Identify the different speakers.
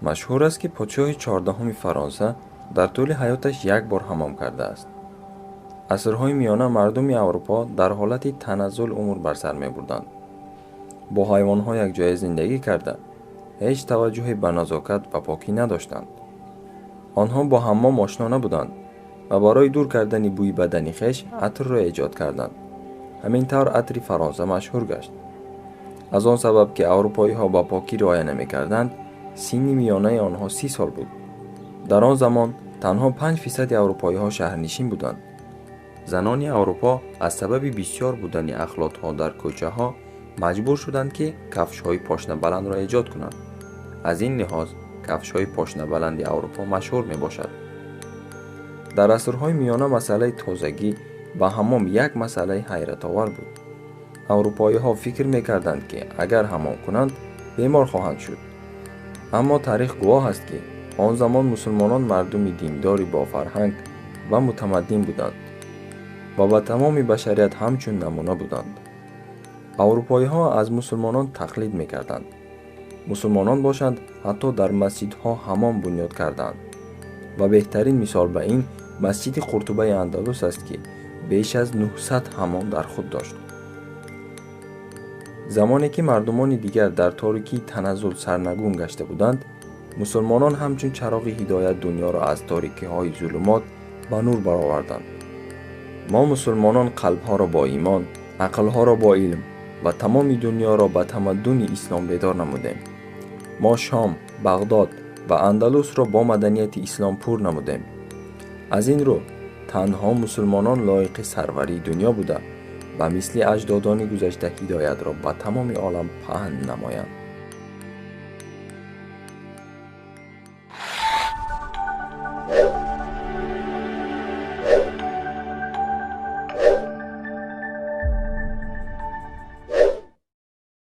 Speaker 1: Машҳур аст, ки подшоҳи 14-уми Фаронса дар тӯли ҳаёташ як бор ҳаммом кардааст. Асрҳои миёна мардуми Аврупо дар ҳолати таназзул умр бар сар мебурданд. Бо ҳайвонҳо якҷоя зиндагӣ карда, ҳеҷ таваҷҷӯҳе ба назокат ва покӣ надоштанд. Онҳо бо ҳаммом ошно набуданд ва барои дур кардани бӯи бадани хеш атрро эҷод карданд. Ҳамин тавр атри Фаронса машҳур гашт. Аз он сабаб, ки аврупоиҳо ба покӣ риоя намекарданд, синни миёнаи онҳо 30 сол буд. Дар он замон танҳо 5% аврупоиҳо шаҳрнишин буданд. Занони Аврупо аз сабаби бисёр будани ахлотҳо дар кӯчаҳо маҷбур шуданд, ки кафшҳои пошнабаландро эҷод кунанд. Аз ин лиҳоз кафшҳои пошнабаланди Аврупо машҳур мебошад. Дар асрҳои миёна масъалаи тозагӣ ва ҳаммом як масъалаи ҳайратовар буд. Аврупоиҳо фикр мекарданд, ки агар ҳаммом кунанд, бемор хоҳанд шуд. Аммо таърих гувоҳ аст, ки он замон мусулмонон мардуми диндори бофарҳанг ва мутамаддин буданд ва ба тамоми башарият ҳамчун намуна буданд. Аврупоиҳо аз мусулмонон тақлид мекарданд. Мусулмонон бошанд, ҳатто дар масҷидҳо ҳаммом бунёд карданд. Ва беҳтарин мисол ба ин масҷиди Қуртубаи Андалус аст, ки беш аз 900 ҳаммом дар худ дошт. Замоне ки мардумони дигар дар торикии таназзул сарнагун гашта буданд, мусулмонон ҳамчун чароғи ҳидоят дунёро аз торикиҳои зулумот ба нур бароварданд. Мо мусулмонон қалбҳоро бо имон, ақлҳоро бо илм ва тамоми дунёро ба тамаддуни ислом бедор намудем. Мо Шом, Бағдод ва Андалусро бо маданияти ислом пур намудем. Аз ин рӯ танҳо мусулмонон лоиқи сарварии дунё буда, ба мисли аҷдодони гузашта ҳидоятро ба тамоми олам паҳн намоянд.